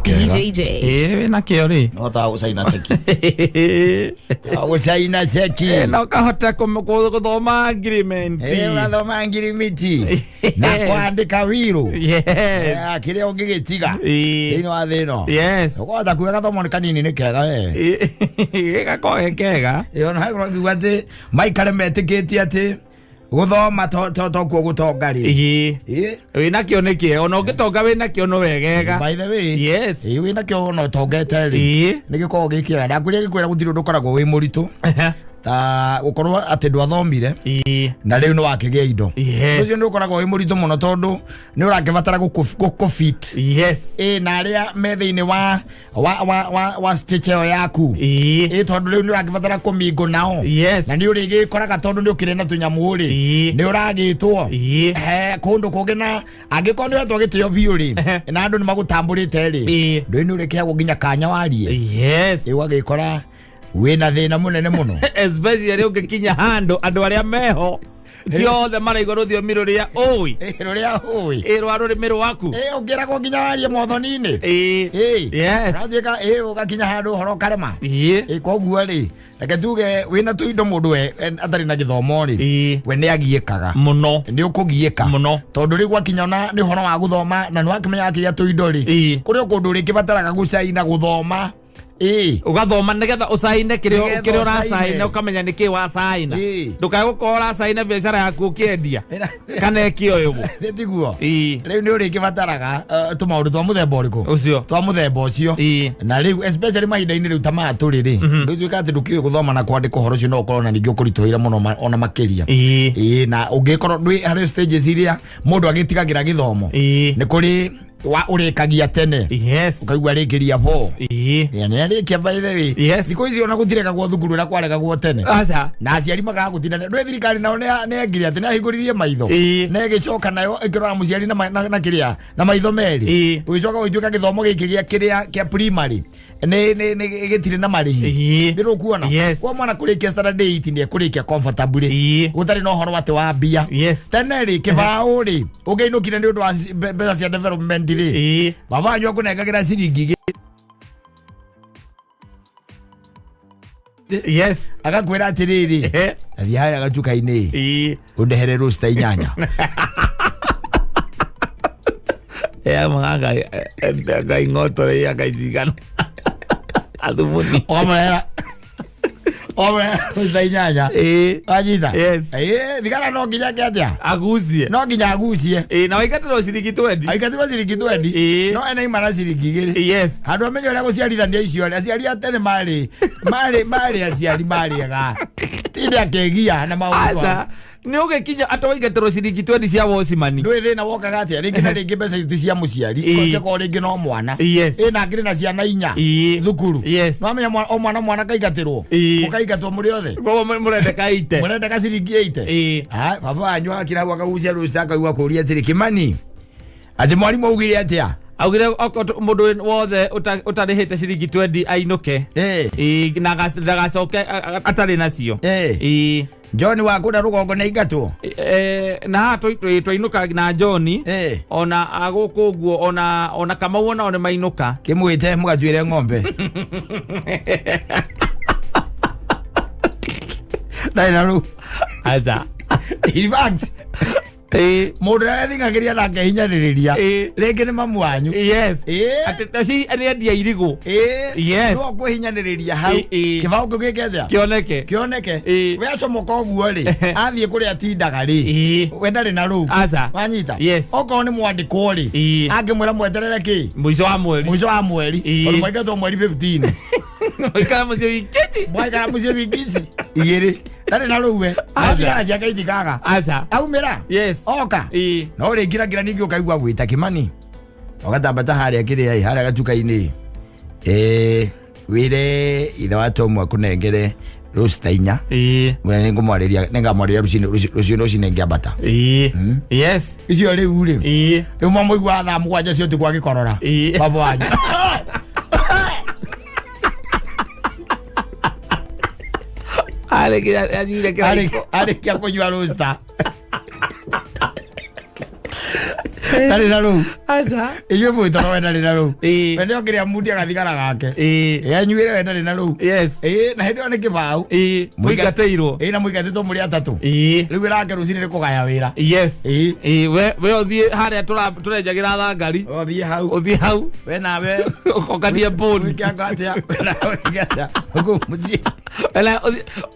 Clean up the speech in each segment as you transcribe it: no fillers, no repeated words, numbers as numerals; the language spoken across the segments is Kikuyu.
Kega. DJJ. Ĩĩ wĩna kĩo rĩ. No ta gũcaina ceki. Gũcaina ceki. Na ũkahota gũthoma agreement. Ũgathoma ngirimiti na kwandĩka wiru. Yes. Kĩrĩa ũngĩgĩtiga Ĩĩ. thĩinĩ wa thĩ ĩno. Yes. Ũkahota kuga gathomo nĩ kanini nĩ kega we. Ĩĩ, gakoragwo ge kega. Ĩĩ, ona hagĩkorwo ngiuga atĩ maikare metĩkĩtie atĩ gũthoma to kuo gũtonga rĩ. Ĩĩ. Ĩĩ. Wĩna kĩo nĩ kĩega ona ũngĩtonga wĩna kĩo no wegega. By the way. Yes. Ĩĩ, wĩna kĩo ona ũtongete rĩ. Ĩĩ. Nĩ gĩkoragwo gĩ kĩega. Ndakwĩrire gĩkwĩra gũtirĩ ũndũ ũkoragwo wĩ mũritũ ta gũkorwo atĩ ndwathomire Ĩĩ. na rĩu nĩ wakĩgĩa indo. Yes. Ũcio nĩ ũkoragwo wĩ mũritũ mũno tondũ nĩ ũrakĩbatara gũkũ fit. Yes. Ĩ, na arĩa me thĩinĩ wa stage ĩyo yaku. Ĩĩ. Ĩ, tondũ rĩu nĩ ũrakĩbatara kũmingo nao. Yes. Na nĩ ũrĩgĩkoraga tondũ nĩ ũkĩrĩ na tũnyamũ rĩ. Ĩĩ. Nĩ ũragĩtwo. Ĩĩ. Kũndũ kũngĩ na angĩkorwo nĩ wetwo gĩtĩo biũ rĩ na andũ nĩ magũtambũrĩte rĩ Ĩĩ. ndũĩ nĩ ũrĩkĩheagwo nginya kanya warie. Yes. Ĩ, ũgagĩkora wĩna thĩna mũnene mũno. Especially ũngĩkinya handũ andũ arĩa meho ti othe maraigua rũthiomi rũrĩa ũĩ. Ĩ, rũrĩa ũĩ. Ĩ, rwa rũrĩmĩ rwaku. Ĩ, ũngĩragwo nginya warie mothoni-inĩ. Ĩĩ. Ĩ. Yes. Ũratuĩka ĩ ũgakinya handũ ũhoro ũkarema. Ĩĩ. Ĩ, koguo rĩ reke tuge wĩna tũindo mũndũ we atarĩ na gĩthomo rĩ Ĩĩ. we nĩ agiĩkaga. Mũno. Nĩ ũkũgiĩka Mũno. tondũ rĩu gwakinya ona nĩ ũhoro wa gũthoma na nĩ wakĩmenya wakĩgĩa tũindo rĩ Ĩĩ. kũrĩ o kũndũ ũrĩkĩbataraga gũcaina gũthoma. Ĩ. Ũgathoma nĩgetha ũcaine kĩrĩa Nĩgetha kĩrĩa ũcaine. ũracaina ũkamenya nĩkĩ wacaina. Ĩĩ. Ndũkae gũkorwo ũracaina biacara yaku ũkĩendia kana ĩkĩoywo. Nĩ tiguo. Ĩĩ. Rĩu nĩ ũrĩkĩbataraga tũmaũndũ twa mũthemba ũrĩkũ Ũcio. twa mũthemba ũcio. Ĩĩ. Na rĩu especially mahinda-inĩ rĩu ta maya tũrĩ rĩ ndũtuĩka atĩ ndũkĩũĩ gũthoma na kwandĩka ũhoro ũcio no ũkorwo na ningĩ ũkũritũhĩire mũno ona makĩria. Ĩĩ. Ĩĩ, na ũngĩkorwo ndwĩ harĩ stages iria mũndũ agĩtigagĩra gĩthomo Ĩĩ. nĩ kũrĩ wa ũrĩkagia tene. Yes. Ũkaigua arĩkĩria bo. Ĩĩ. Ĩ, nĩ arĩkia by the way. Yes. Thikũ ici ona gũtirekagwo thukuru ũrĩa kwarekagwo tene. Aca. Na aciari makaga gũtinda ndwĩ thirikari nao nĩ yekire atĩ nĩ ahingũririe maitho. Ĩĩ. Na ĩgĩcoka nayo ĩkĩrora mũciari na kĩrĩa na maitho merĩ. Ĩĩ. Ũgĩcoka gũgĩtuĩka gĩthomo gĩkĩ gĩa kĩrĩa kĩa primary nĩ gĩtirĩ na marĩhi. Ĩĩ. Nĩ rũkuona. Yes. Kwa mwana kũrĩkia standard 8 nĩ ekũrĩkia comfortably. Ĩĩ. Gũtarĩ na ũhoro atĩ wa mbia. Yes. Tene rĩ kĩbaũ rĩ ũngĩinũkire nĩ ũndũ wa mbeca cia development rĩ Ĩĩ. baba wanyu akũnengagĩra ciringi igĩrĩ. Yes. Agakwĩra atĩrĩrĩ Ehe. athiĩ harĩa gatuka-inĩ Ĩĩ. ũndehere roasta inyanya. Ya manga ngai ng'otore ya ngai cigana. Athumuni. Ũkamũrehera roasta inyanya. Ĩĩ. Wanyita? Yes. Ĩĩ, thigara no nginya eke atĩa? Agucie. No nginya agucie. Ĩĩ, na waingatĩrwo ciringi 20. Aingatirwo ciringi 20. Ĩĩ. No ena ima na ciringi igĩrĩ. Yes. Handũ amenye ũrĩa gũciarithania icio rĩ aciari a tene marĩ aciari marĩega tinde akegia na maũndũ. Aca. Nĩ ũgĩkinya atĩ waingatĩrwo ciringi 20 cia wocimani. Ndũĩ thĩna wokaga atĩa rĩngĩ na rĩngĩ mbeca ici ti cia mũciari Ĩĩ. ciakorwo rĩngĩ no mwana. Yes. Ĩ, na angĩrĩ na ciana inya Ĩĩ. thukuru. Yes. Nwamenya o mwana mwana kaingatĩrwo. Ĩĩ. Mũkaingatwo mũrĩ othe. Koguo mũrendeka ite. Mũrendeka ciringi 80. Ĩĩ. Ah, baba wanyu akira hau akagucia rũciũ akaigua kũũria atĩrĩ Kĩmani atĩ mwarimũ augire atĩa? Augire okorwo mũndũ wothe ũtarĩhĩte ciringi 20 ainũke. Ĩĩ. Ĩĩ, na ndagacoke atarĩ nacio. Ĩĩ. Ĩĩ. John wa kũrĩa rũgongo nĩ aingatwo? Na haha twainũka na John. Ĩĩ. Ona agũkũ ũguo ona Kamau onao nĩ mainũka. Kĩmwĩte mũgatuĩre ng'ombe. Ndarĩ na rũu. Aca. In fact, Ĩĩ. mũndũ ũrĩa wethingagĩria na akehinyanĩrĩria Ĩĩ. rĩngĩ nĩ mamu wanyu. Yes. Ĩĩ. Atĩ taci nĩ endia irigũ. Ĩĩ. Yes. No kwĩhinyanĩrĩria hau. Ĩĩ, ĩĩ. Kĩbaũ kĩu gĩke atĩa? Kĩoneke. Kĩoneke. Ĩĩ. We acomoka ũguo rĩ athiĩ kũrĩa atindaga rĩ Ĩĩ. we ndarĩ na rũu. Aca. Wanyita? Yes. Okorwo nĩ mwandĩkwo rĩ Ĩĩ. angĩmwĩra mweterere kĩ Mũico wa mweri. mũico wa mweri Ĩĩ. tondũ mwaingatwo mweri 15. Waikara mũciĩ wiki ici. Mwaikara mũciĩ wiki ici igĩrĩ ndarĩ na rũu we. Aca. Thigara ciake itikaga. Aca. Aumĩra. Yes. Oka. Ĩĩ. No rĩngĩra ningĩ ũkaigua gwĩta Kĩmani ũgatambata harĩa kĩrĩa harĩa gatuka-inĩ ĩĩ wĩre ithe wa Tom akũnengere roasta inya. Ĩĩ. Mwĩre nĩngũmwarĩria nĩngamwarĩria rũcinĩ rũciũ rũcinĩ ngĩambata. Ĩĩ. Yes. Icio rĩu rĩ Ĩĩ. rĩu mwamũigua thaa mũgwanja cia ũtukũ agĩkorora. Ĩĩ. Baba wanyu. Arĩkia anyuire kĩraiko. Arĩkia kũnyua roasta. Ndarĩ na rũu. Aca. Inyuĩ mwĩtoro we ndarĩ na rũu. Ĩĩ. We nĩo kĩrĩa mundi agathigara gake. Ĩĩ. Ĩ anyuĩre we ndarĩ na rũu. Yes. Ĩ na hĩndĩ ĩyo nĩ kĩbaũ. Ĩĩ. Mũingatĩirwo. Ĩ na mũingatĩtwo mũrĩ atatũ. Ĩĩ. Rĩu wĩra wake rũcinĩ nĩ kũgaya wĩra. Yes. Ĩ. Ĩĩ, we ũthiĩ harĩa tũrenjagĩra thangari. Ũthiĩ hau. Ũthiĩ hau. We nawe. Ũkonganie mbũni. Wĩke anga atĩa. We nawe wĩke atĩa. Kũu mũciĩ. Ela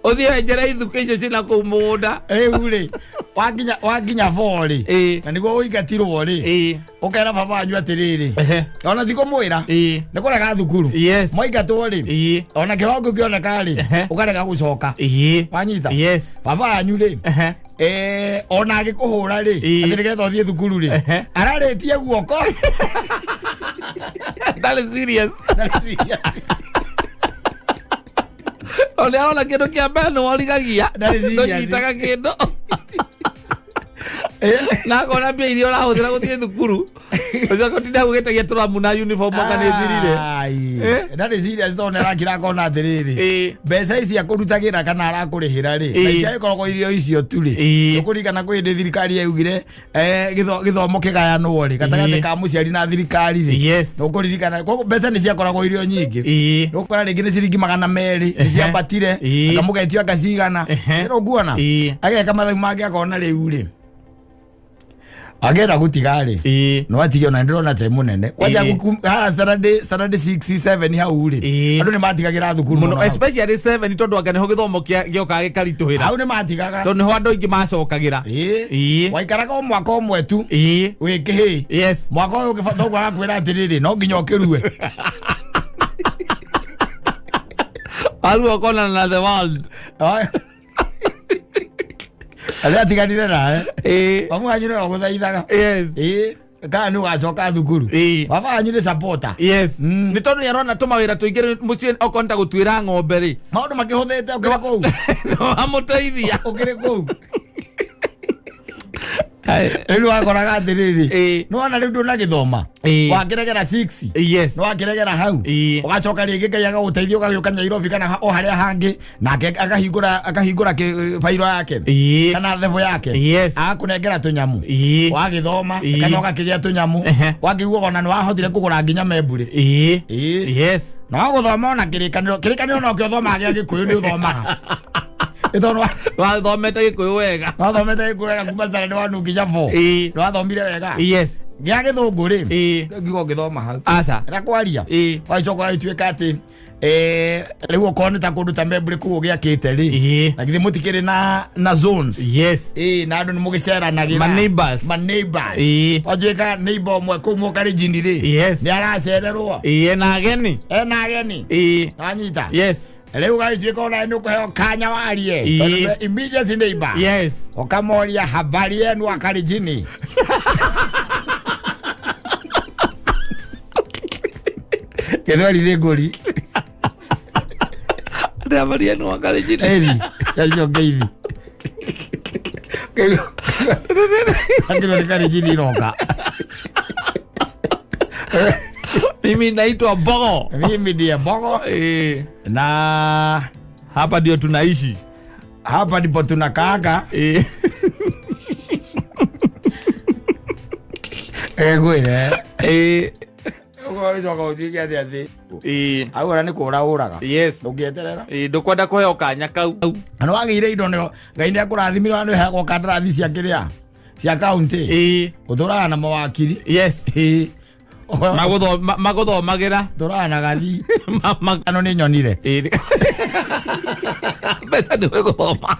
ũthiĩ wenjere ithukĩ icio ciĩna kũu mũgũnda. Rĩu rĩ wakinya 4 rĩ. Ĩĩ. Na nĩguo ũingatirwo rĩ. Ĩĩ. Ũkera baba wanyu atĩrĩrĩ. Ehe. Ona ti kũmwĩra. Ĩĩ. Nĩ kũrega thukuru. Yes. Mwaingatwo rĩ. Ĩĩ. Ona kĩrongo kĩoneka rĩ. Ehe. Ũkarega gũcoka. Ĩĩ. Wanyita. Yes. Baba wanyu rĩ. Ehe. Ona agĩkũhũra rĩ. Ĩĩ. Atĩ nĩgetha ũthiĩ thukuru rĩ. Ehe. Ararĩtie guoko. Ndarĩ serious. Ndarĩ serious. Ona arona kĩndũ kĩa mbere nĩ worigagia. Ndarĩ serious. Ndũnyitaga kĩndũ. Na akona mbia iria ũrahũthĩra gũthiĩ thukuru. Ũcoke ũtinde hau ũgĩtagia tũramu na uniform anga nĩ ĩthirire. Ai. Eh? Ndarĩ serious tondũ nĩ arakira akona atĩrĩrĩ. Ĩĩ. Mbeca ici akũrutagĩra kana arakũrĩhĩra rĩ. Ĩĩ. Na itiagĩkoragwo irio icio tu rĩ. Ĩĩ. Ũkũririkana kwĩ hĩndĩ thirikari yaugire gĩthomo kĩgayanwo rĩ gatagatĩ Ĩĩ. ka mũciari na thirikari rĩ. Yes. Nĩũkũririkana koguo mbeca nĩ ciakoragwo irio nyingĩ. Ĩĩ. Nĩũkora rĩngĩ nĩ ciringi 200 nĩ ciambatire Ĩĩ. akamũgetio akacigana. Ehe. Nĩ ũkuona? Ĩĩ. Ageka mathabu make akona rĩu rĩ. Agenda gũtiga rĩ. Ĩĩ. No atige ona ndĩrona te mũnene kwanja Ĩĩ. haha Saturday 6 7 hau rĩ Ĩĩ. andũ nĩ matigagĩra thukuru Mũno mũno hau. especially 7 tondũ anga nĩho gĩthomo gĩokaga gĩkaritũhĩra. Hau nĩ matigaga. Tondũ nĩho andũ aingĩ macokagĩra. Ĩĩ. Ĩĩ. Waikaraga o mwaka ũmwe tu Ĩĩ. wĩ kĩhĩĩ. Yes. Mwaka ũyũ ũngĩ thoguo agakwĩra atĩrĩrĩ no nginya ũkĩrue. Arua ũkonana na the world. Arĩa atiganire nawe. Ĩĩ. Mamu wanyu nĩwe ũgũthaithaga. Yes. Ĩĩ. Kana nĩ ũgacoka thukuru. Ĩĩ. Baba wanyu nĩ supporter. Yes. Mm. Nĩ tondũ nĩ arona tũmawĩra tũingĩ mũciĩ okorwo nĩ ta gũtuĩra ng'ombe rĩ. Maũndũ makĩhũthĩte ũkĩrĩ kũu. No amũteithia. Ũkĩrĩ kũu. Rĩu wakoraga atĩrĩrĩ. Ĩĩ. Nĩwona rĩu ndũnagĩthoma. Ĩĩ. Wakĩregera 6. Yes. Nĩwakĩregera hau. Ĩĩ. Ũgacoka rĩngĩ Ngai agagũteithia ũgagĩũka Nairobi kana o harĩa hangĩ nake akahingũra bairo yake. Ĩĩ. Kana thebo yake. Yes. Agakũnengera tũnyamũ. Ĩĩ. Wagĩthoma Ĩĩ. kana ũgakĩgĩa tũnyamũ. Ehe. Wakĩigua ona nĩwahotire kũgũra nginya membũrĩ. Ĩĩ. Ĩĩ. Yes. Na wagũthoma ona kĩrĩkanĩro kĩrĩkanĩro no kĩo ũthomaga gĩa Gĩkũyũ nĩ ũthomaga. Nĩ tondũ Wathomete Gĩkũyũ wega. wathomete Gĩkũyũ wega kuma standard 1 nginya 4. Ĩĩ. Nĩ wathomire wega. Yes. Gĩa Gĩthũngũ rĩ. Ĩĩ. Ngiuga ũngĩthoma hau. Aca. Na kwaria. Ĩĩ. Wacoka ũgagĩtuĩka atĩ rĩu okorwo nĩ ta kũndũ ta membũrĩ kũu ũgĩakĩte rĩ. Ĩĩ. Na githĩ mũtikĩrĩ na zones. Yes. Ĩĩ na andũ nĩ mũgĩceranagĩra. Ma neighbors. Ma neighbors. Ĩĩ. Watuĩka neighbor ũmwe kũu mũkarinjini rĩ. Yes. Nĩ aracererwo. Ĩĩ na ageni. Ena ageni. Ĩĩ. Wanyita. Yes. Rĩu ũgagĩtuĩka ona nĩ ũkũheo kanya warie. Ĩĩ. Tondũ nĩ immediate neighbor. Yes. Ũkamoria habari yenu akarinjini. Gĩthweri nĩ ngũri. Habari yenu akarinjini. Eri, cio ngeithi. Akĩrwo nĩ karinjini iroka. Mimi naitwa Mbogo. Mimi ndiye Mbogo. Eh. Na hapa ndio tunaishi. Hapa ndipo tunakaaga. Eh. Ngwĩre. Eh. Ũgagĩcoka ũtuĩke atĩ atĩ. Eh. Hau ona nĩ kũũra ũraga. Yes. Ndũngĩeterera. Eh, ndũkwenda kũheo kanya kau. Na nĩ wagĩire indo nĩo Ngai nĩ akũrathimire na nĩ ũheagwo kandarathi cia kĩrĩa cia kaunti. Eh. Ũtũraga na mawakiri. Yes. Eh. Magũthomagĩra. Tũraga na gathi. Ma Ano nĩ nyonire. Eh. Mbeca nĩ gũthoma.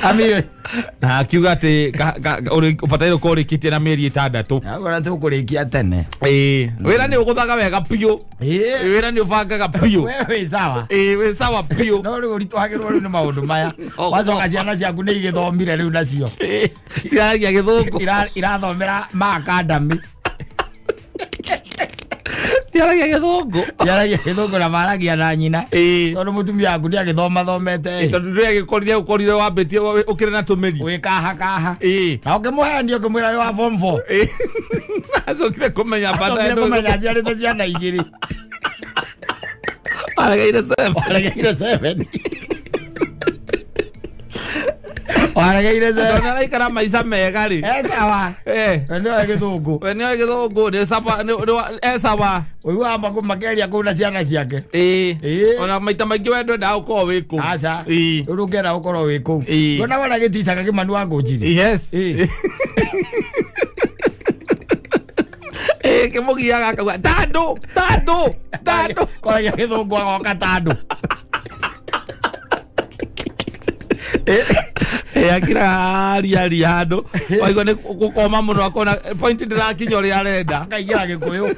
Amire. Na akiuga atĩ ũbataire gũkorwo ũrĩkĩtie na mĩeri 6. Hau ona tũkũrĩkia tene. Ĩĩ. Wĩra nĩ ũgũthaga wega biũ. Ĩĩ. Wĩra nĩ ũbangaga biũ. We wĩ sawa. Ĩĩ, wĩ sawa biũ. No rĩu ũritũhagĩrwo rĩu nĩ maũndũ maya. Wacoka ciana ciaku nĩ igĩthomire rĩu nacio. Ciraragia Gĩthũngũ. Irathomera ma academy. Ciaragia Gĩthũngũ. Ciaragia Gĩthũngũ na maragia na nyina. Ĩĩ. Tondũ mũtumia waku nĩ agĩthoma thomete. Tondũ ndũrĩ agĩkorire ũkorire wambĩtie ũkĩrĩ na tũmĩri. Wĩ kaha kaha. Ĩĩ. Na ũkĩmũhenia ũkĩmwĩra wĩ wa form 4. Ĩĩ. Acokire kũmenya Acokire kũmenya aciarĩte ciana 2. Aregeire 7. Aregeire 7. Waregeire Tondũ nĩaraikara maica mega rĩ. Esawa. We nĩoĩ gĩthũngũ. We nĩoĩ gĩthũngũ nĩ saba esawa. Ũiguaga makĩaria kũu na ciana ciake. Ĩĩ. Ona maita maingĩ we ndwendaga gũkorwo wĩ kũu. Aca. Ĩĩ. Rĩu ndũngĩenda gũkorwo wĩ kũu. Ĩĩ. Ndũona wona gĩticaga Kĩmani wa Ngũnjiri? Yes. Ĩĩ. Ĩĩ kĩmũgiaga akauga tandũ tandũ tandũ. Koragia gĩthũngũ agoka tandũ. Akira aria aria handũ waigua nĩ gũkoma mũno akona point ndĩrakinya ũrĩa arenda. Akaingĩra Gĩkũyũ.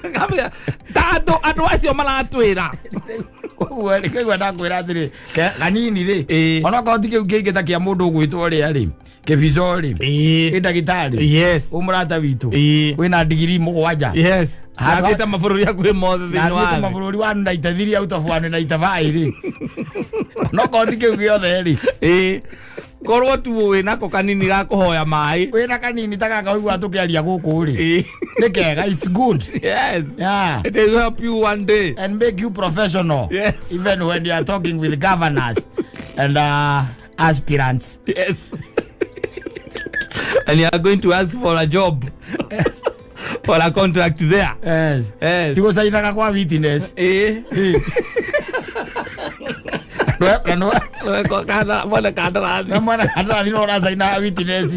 Tandũ andũ acio maratwĩra. Koguo rĩ kaigua ndakwĩra atĩrĩ kanini rĩ Ĩĩ. onokorwo ti kĩu kĩngĩ ta kĩa mũndũ ũgwĩtwo ũrĩa rĩ kĩbico rĩ Ĩĩ. ĩ ndagĩtarĩ Yes. ũ mũrata witũ Ĩĩ. wĩna ndigiri mũgwanja. Yes. Nathiĩte mabũrũri hakuhĩ mothe thĩinĩ wa Nathiĩte thĩ. mabũrũri wa 93 out of 195 rĩ onokorwo ti kĩu gĩothe rĩ. Ĩĩ. Korwo tu wĩnako kanini ga kũhoya maĩ. Wĩna kanini ta gaka ũiguaga tũkĩaria gũkũ rĩ. Ĩĩ. Nĩ kega, it's good. Yes. Yeah. It will help you one day. And make you professional. Yes. Even when you are talking with governors and aspirants. Yes. And you are going to ask for a job. For a contract there. Yes. Yes. Tigũcainaga kwa witness. Ĩĩ. Mwene kandarathi. Na mwana kandarathi no ũracaina witness.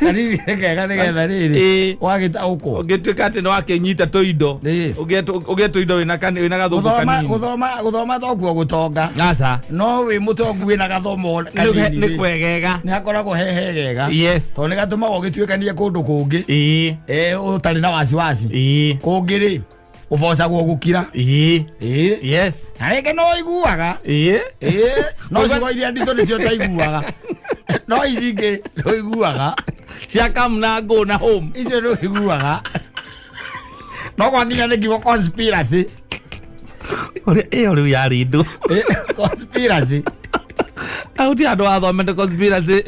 Kanini nĩ kega nĩgetha rĩrĩ Ĩĩ. wagĩtaũkwo. Ũngĩtuĩka atĩ nĩwakĩnyita tũindo. Ĩĩ. Ũgĩe tũindo wĩna gathũngũ kanini. Gũthoma tokuo gũtonga. Aca. No wĩ mũtongu wĩna gathomo kanini. Nĩ kwegega. Nĩ hakoragwo he hegega. Yes. Tondũ nĩ gatũmaga ũgĩtuĩkanie kũndũ kũngĩ. Ĩĩ. Ũtarĩ na wasiwasi. Ĩĩ. Kũngĩ rĩ ũbocagwo gũkira. Ĩĩ. Ĩĩ. Yes. Na rĩngĩ no ũiguaga. Ĩĩ. Ĩĩ. No ciugo iria nditũ nĩcio ũtaiguaga. No ici ingĩ nĩ ũiguaga. Cia come na go na home. Icio nĩ ũiguaga. No gwakinya nĩ kiugo conspiracy. Ũrĩa ĩyo rĩu yarĩ ndũ. Conspiracy. Ahuti andũ athomete conspiracy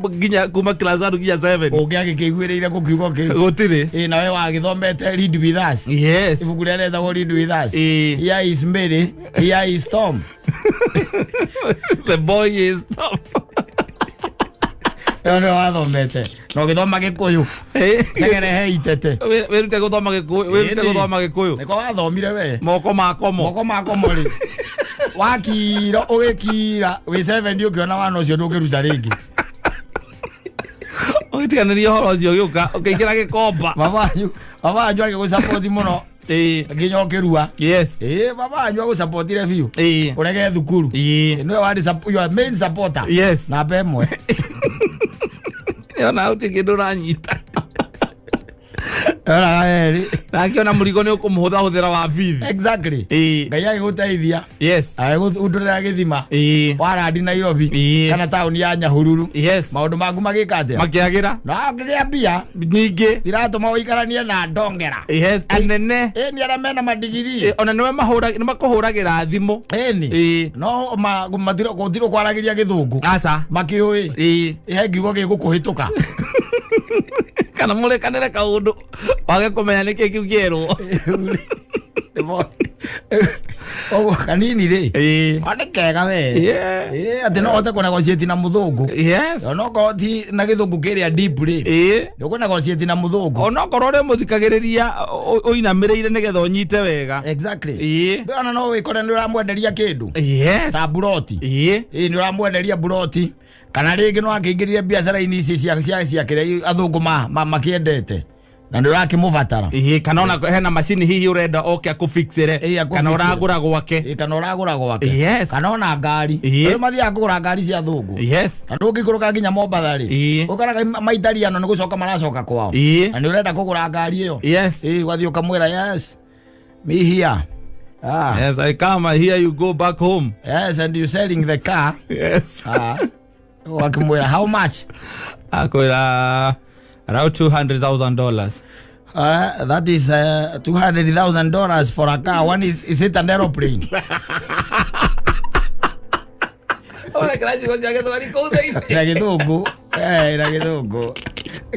nginya kuma class 1 nginya 7. Ũngĩagĩkĩiguĩrĩire kũ kiugo kĩu. Gũtirĩ. Ĩĩ nawe wagĩthomete Read With Us. Yes. Ibuku rĩrĩa rĩtagwo Read With Us. Ĩĩ. Here is Mary, here is Tom. The boy is Tom. Ĩyo nĩyo wathomete. Na ũgĩthoma Gĩkũyũ. Cegere he itete. Wĩrute gũthoma Gĩkũyũ, wĩrute gũthoma Gĩkũyũ. Nĩko wathomire we. Moko ma komo. Moko ma komo rĩ. Wakira ũgĩkira wĩ 7 ũkĩona wana ũcio ndũngĩruta rĩngĩ. Ũgĩtiganĩria ũhoro ũcio ũgĩũka ũkĩingĩra gĩkomba. Baba wanyu agĩgũcapoti mũno. Ĩĩ. Nginya ũkĩrua. Yes. Ĩĩ baba wanyu agũcapotire biũ. Ĩĩ. Ũrege thukuru. Ĩĩ. Nĩwe warĩ your main supporter. Yes. Namba ĩmwe. Ona gũtirĩ kĩndũ ũranyita. Yonaga erĩ. Na akĩona mũrigo nĩ ũkũmũhũthahũthĩra wa bithi. Exactly. Ĩĩ. Ngai agĩgũteithia. Yes. Agĩgũthundũrĩra gĩthima. Ĩĩ. Warandi Nairobi. Ĩĩ. Kana taũni ya Nyahururu. Yes. Maũndũ maku magĩka atĩa? Makĩagĩra. Na ũkĩgĩa mbia. Nyingĩ. Iratũma ũikaranie na ndongera. Yes. Anene. Ĩni arĩa mena madigiri. Ona nĩwe nĩmakũhũragĩra thimũ. Ĩni. Ĩĩ. No gũtirĩ kwaragĩria gĩthũngũ. Aca. Makĩũĩ. Ĩĩ. He ngiugo gĩgũkũhĩtũka. Kana mũrĩkanĩre kaũndũ wage kũmenya nĩkĩ kĩu kĩerwo. Ũguo kanini rĩ. Ĩĩ. Ko nĩ kega we. Yeah. Ĩĩ atĩ no ũhote kũnegotiate na mũthũngũ. Yes. Onokorwo ti na gĩthũngũ kĩrĩa deep rĩ. Ĩĩ. Nĩ ũkũnegotiate na mũthũngũ. Onokorwo ũrĩ mũthikagĩrĩria ũinamĩrĩire nĩgetha ũnyite wega. Exactly. Ĩĩ. Ndĩrona no wĩkore nĩ ũramwenderia kĩndũ. Yes. Ta buroti. Ĩĩ. Ĩĩ nĩ ũramwenderia buroti. Kana rĩngĩ no akĩingĩrire biacara-inĩ ici cia kĩrĩa athũngũ makĩendete. Na nĩ ũrakĩmũbatara. Ĩĩ kana ona hena macini hihi ũrenda oke akũfixĩre. Kana ũragũra gwake. Ĩĩ kana ũragũra gwake. Yes. Kana ona ngari. Ĩĩ. Rĩu mathiaga kũgũra ngari cia athũngũ. Yes. Na ndũngĩikũrũka nginya Mombatha rĩ. Ĩĩ. Ũkoraga maitariano nĩ gũcoka maracoka kwao. Ĩĩ. Na nĩ ũrenda kũgũra ngari ĩyo. Yes. Ĩĩ ũgathiĩ ũkamwĩra yes. Me here. Ah. Yes, I come, I hear you go back home. Yes, and you selling the car. Yes. Ah. Wakimwira how much? Akwira around $200,000. That is $200,000 for a car. One is it an aeroplane? Ora kiracigo ciake twari kũu thĩinĩ. Ira gĩthũngũ. Ira gĩthũngũ.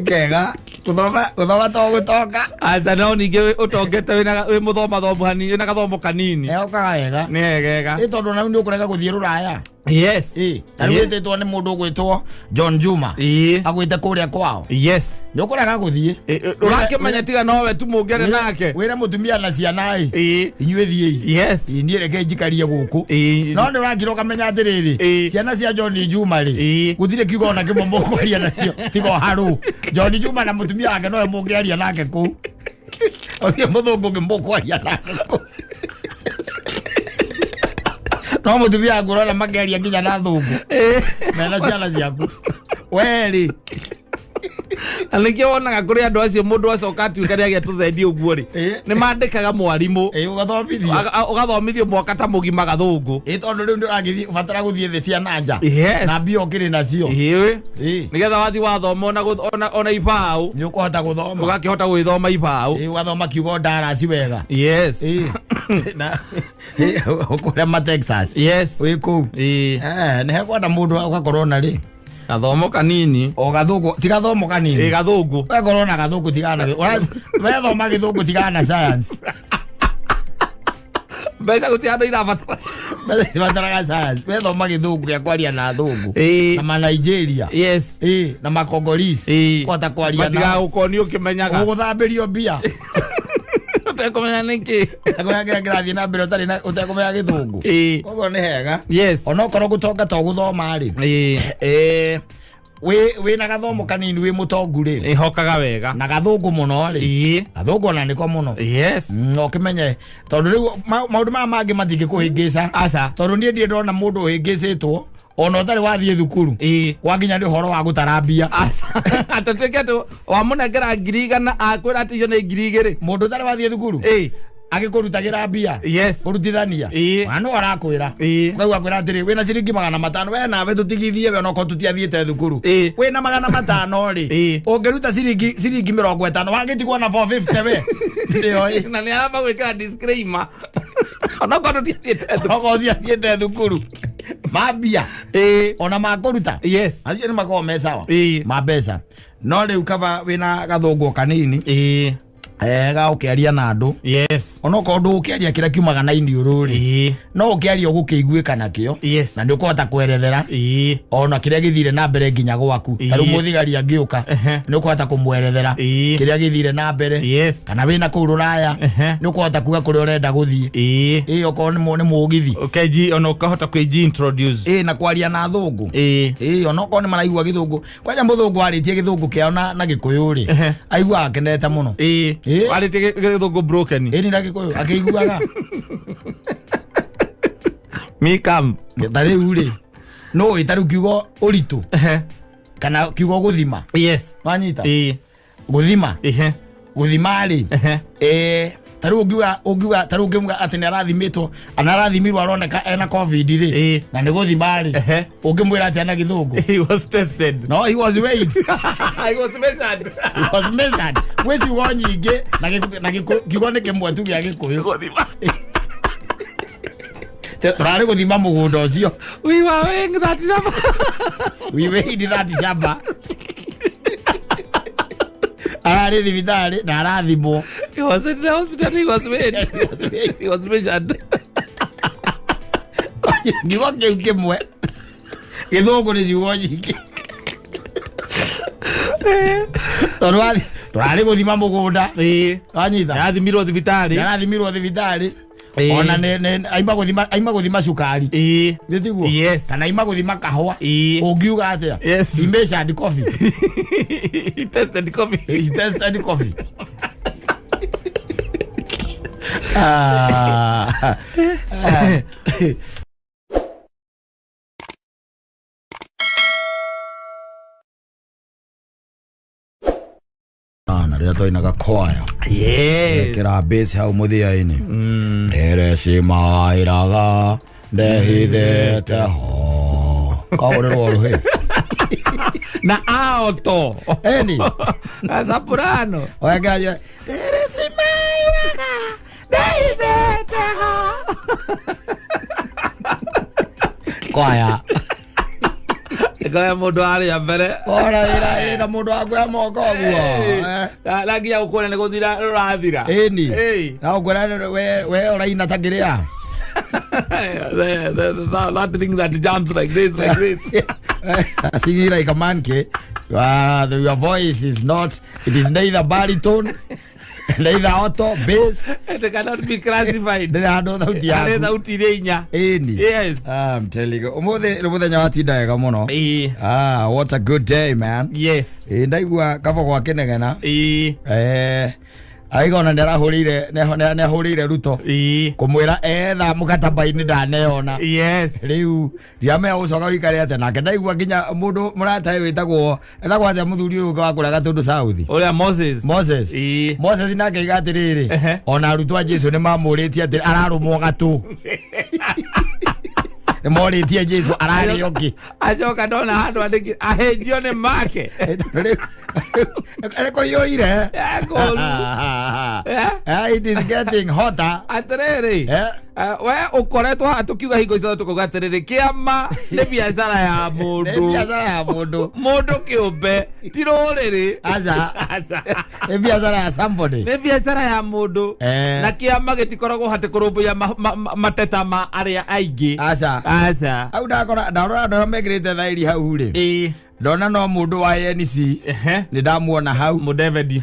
Kega. Guthoma to gutonga. Aca no ningĩ ũtongete wĩ mũthoma thomo hanini wĩna gathomo kanini. Okaga wega. Nĩ wega. Ĩ tondũ na rĩu nĩ ũkũrega gũthiĩ rũraya. Yes. Ĩ ta rĩu wĩtĩtwo nĩ mũndũ ũgwĩtwo John Juma. Ĩ. Agwĩte kũrĩa kwao. Yes. Nĩ ũkũrega gũthiĩ. Ũrakĩmenya tiga nowe tu mũngĩaria nake. Wĩre mũtumia na ciana ĩ. Ĩ. Inyuĩ thiĩi. Yes. Ĩ niĩ reke njikarie gũkũ. Ĩ. No nĩ ũrakira ũkamenya atĩrĩrĩ. Ĩ. Ciana cia John Juma rĩ. Ĩ. Gũtirĩ kiugo ona kĩmwe mũkwaria nacio tiga o harũ. John Juma na mũtumia wake nowe mũngĩaria nake kũu. Ũthiĩ mũthũngũ ũngĩ mũkwaria nake kũu. No mũtumia waku ũrona makĩaria nginya na thũngũ. Mena ciana ciaku. We rĩ. Na nĩkĩo wonaga kũrĩ andũ acio mũndũ acoka atuĩka nĩ agĩa tũthendi ũguo rĩ. Nĩ mandĩkaga mwarimũ. Ĩ ũgathomithio. Ũgathomithio mwaka ta mũgima gathũngũ. Ĩ tondũ rĩu nĩ ũragĩthiĩ ũbatara gũthiĩ thĩ cia na nja. Yes. Na mbia ũkĩrĩ nacio. Ĩ. Ĩ. Nĩgetha wathiĩ wathoma ona ibaũ. Nĩ ũkũhota gũthoma. Ũgakĩhota gwĩthoma ibaũ. Ĩ ũgathoma kiugo ndarasi wega. Yes. Ĩ. Na kũrĩa ma Texas. Yes. Wĩ kũu. Ĩ. Nĩ hekwenda mũndũ ũgakorwo na rĩ. Gathomo kanini. O gathũngũ, ti gathomo kanini. Ĩ gathũngũ. Ũgakorwo na gathũngũ tigana. Wethoma gĩthũngũ tigana science. Mbeca gũtirĩ handũ irabatara. Mbeca itibataraga science. Wethoma gĩthũngũ gĩa kwaria na athũngũ. Ĩ. Na ma Nigeria. Yes. Ĩ na ma Congolese. Ĩ. Kũhota kwaria nao. Matigagũkonia ũkĩmenyaga. Ũgũthambĩrio mbia. Ũtekũmenya nĩkĩ. Ũtekũmenya kĩrĩa kĩrathiĩ na mbere ũtarĩ na ũtekũmenya gĩthũngũ. Ĩ. Koguo nĩ hega. Yes. Onokorwo gũtonga to gũthoma rĩ. Ĩ. Wĩ na gathomo kanini wĩ mũtongu rĩ. Ĩhokaga wega. Na gathũngũ mũno rĩ. Ĩ. Gathũngũ ona nĩko mũno. Yes. No ũkĩmenye tondũ rĩu maũndũ maya mangĩ matingĩkũhĩngĩca. Aca. Tondũ niĩ ndirĩ ndona mũndũ ũhĩngĩcĩtwo ona ũtarĩ wathiĩ thukuru. Ĩ. Gwakinya nĩ ũhoro wa gũtara mbia. Aca. Atĩ tuĩke atĩ wamũnengera 100,000 akwĩra atĩ icio nĩ 2,000. Mũndũ ũtarĩ wathiĩ thukuru. Ĩ. Agĩkũrutagĩra mbia. Yes. Kũrutithania. Ĩ. Ona no arakwĩra. Ĩ. Ũkaigua akwĩra atĩrĩ wĩna ciringi 500 we nawe tũtigithie we onokorwo tũtiathiĩte thukuru. Ĩ. Wĩna 500 rĩ. Ĩ. Ũngĩruta ciringi 50 wagĩtigwo na 450 we. Nĩyo ĩ. Na nĩ aramba gwĩkĩra disclaimer. Onokorwo tũtiathiĩte thukuru. Onokorwo tũtiathiĩte thukuru. Mambia. Ĩ. Ona makũruta. Yes. Acio nĩ makoragwo me sawa. Ĩ. Ma mbeca. No rĩu kaba wĩna gathũngũ kanini. Ĩ. Ga ũkĩaria na andũ. Yes. Onokorwo ndũgũkĩaria kĩrĩa kiumaga na iniũrũ rĩ. Ĩ. No ũkĩaria ũgũkĩiguĩka nakĩo. Yes. Na nĩ ũkũhota kwerethera. Ĩ. Ona kĩrĩa gĩthire na mbere nginya gwaku. Ta rĩu mũthigari angĩũka. Nĩ ũkũhota kũmwerethera. Ĩ. Kĩrĩa gĩthire na mbere. Yes. Kana wĩna kũu rũraya. Nĩ ũkũhota kuga kũrĩa ũrenda gũthiĩ. Ĩ. Ĩ okorwo nĩ mũgithi. Ũkenji ona ũkahota kwĩji introduce. Ĩ na kwaria na athũngũ. Ĩ. Ĩ onokorwo nĩ maraigua gĩthũngũ. Kwanja mũthũngũ arĩtie gĩthũngũ kĩao na gĩkũyũ rĩ. Aiguaga akenete mũno. Ĩ. Arĩtie gĩthũngũ broken. Ĩ ni na gĩkũyũ akĩiguaga. Me come. Ta rĩu rĩ. No ĩ ta rĩu kiugo ũritũ. Kana kiugo gũthima. Yes. Wanyita? Ĩ. Gũthima. Ehe. Gũthima rĩ. Ehe. Ta rĩu ũngiuga ta rĩu ũngiuga atĩ nĩ arathimĩtwo ana arathimirwo aroneka ena COVID rĩ. Ĩ. Na nĩ gũthima rĩ. Ehe. Ũngĩmwĩra atĩa na gĩthũngũ? He was tested. No, he was weighed. He was measured. He was measured. Gwĩ ciugo nyingĩ na kiugo nĩ kĩmwe tu gĩa gĩkũyũ. Gũthima. Tũrarĩ gũthima mũgũnda ũcio. We were weighing that shamba. We weighed that shamba. Ararĩ thibitarĩ na arathimwo. He was in the hospital, he was weighed. He was measured. Kiugo kĩu kĩmwe. Gĩthũngũ nĩ ciugo nyingĩ. Tondũ tũrarĩ gũthima mũgũnda. Ĩ. Wanyita? Arathimirwo thibitarĩ. Arathimirwo thibitarĩ. Ona nĩ aima gũthima cukari. Ĩ. Nĩ tiguo? Yes. Kana aima gũthima kahũa. Ĩ. Ũngiuga atĩa? Yes. He measured coffee. He tested coffee. He tested coffee. Na rĩrĩa twainaga choir. Yes. Kĩra bass hau mũthia-inĩ. Ndĩrecimaĩraga ndehithĩte ho. Kaũrĩrwo rũhĩ. Na alto. Eni. Na soprano. Oya ndĩrecimaĩraga ndehithĩte ho. Choir. Ngoya mundu aria mbere ora wira ina mundu akwa moko guo na nginya gukuona ni guthira rurathira eni na ukwira we uraina ta kiria that thing that jumps like this like this. Singing like a monkey. Your voice is not, it is neither baritone neither alto bass. It cannot be classified. Yes. I'm telling you. Umuthi nyawatinda wega muno. Ah, what a good day, man. Yes. Ndaigua kabo gwa kinegena. Aigona nĩarahũrĩire Ruto kũmwĩra etha mũkataba-inĩ ndaneona. Yes. Rĩu ndiamenya gũcoka wĩikare atĩa nake ndaigua nginya mũndũ mũratae wĩtagwo ethagwo atĩa mũthuri ũyũ wa kũrĩa Gatũndũ South ũrĩa Moses. Moses. Moses nake aiga atĩrĩrĩ ona arutwo a Jesu nĩmamũrĩtie atĩ ararũmwo gatũ. Nĩmorĩtie Jesu ararĩo kĩ. Acoka ndona handũ andĩkire ahĩnjio nĩ make. Kũiyũire. It is getting hotter. Atĩrĩrĩ we ũkoretwo haha tũkiuga hingo ciothe tũkauga atĩrĩrĩ kĩama nĩ biacara ya mũndũ. Nĩ biacara ya mũndũ. Mũndũ kĩũmbe ti rũrĩrĩ. Aca. Nĩ biacara ya somebody. Nĩ biacara ya mũndũ. Na kĩama gĩtikoragwo hatĩ kũrũmbũiya mateta ma arĩa aingĩ. Aca. Aca. Hau ndakora ndarora andũ arĩa mekĩrĩte thairi hau rĩ. Ndona no mundu wa ANC ni ndamuona hau Mudavadi.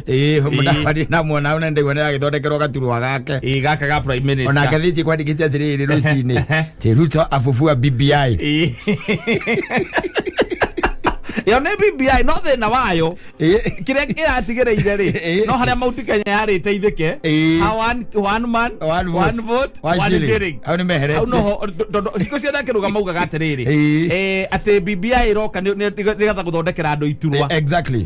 Mudavadi ndamuona hau na ndaigua nĩ agĩthondekerwo gaturwa gake. Gaka ga prime minister. Ona ngathĩti kwandĩkĩte atĩrĩrĩ rũcinĩ ti Ruto afufua BBI. Yo nĩ BBI no thĩna wayo kĩrĩa kĩratigĩrĩire rĩ no harĩa Mount Kenya yarĩte ithĩke one man one vote one shilling. Hau nĩ meheretie. Hau noho tondũ hingo ciothe akĩruga maugaga atĩrĩrĩ atĩ BBI ĩroka nĩgetha gũthondekera andũ iturwa. Exactly.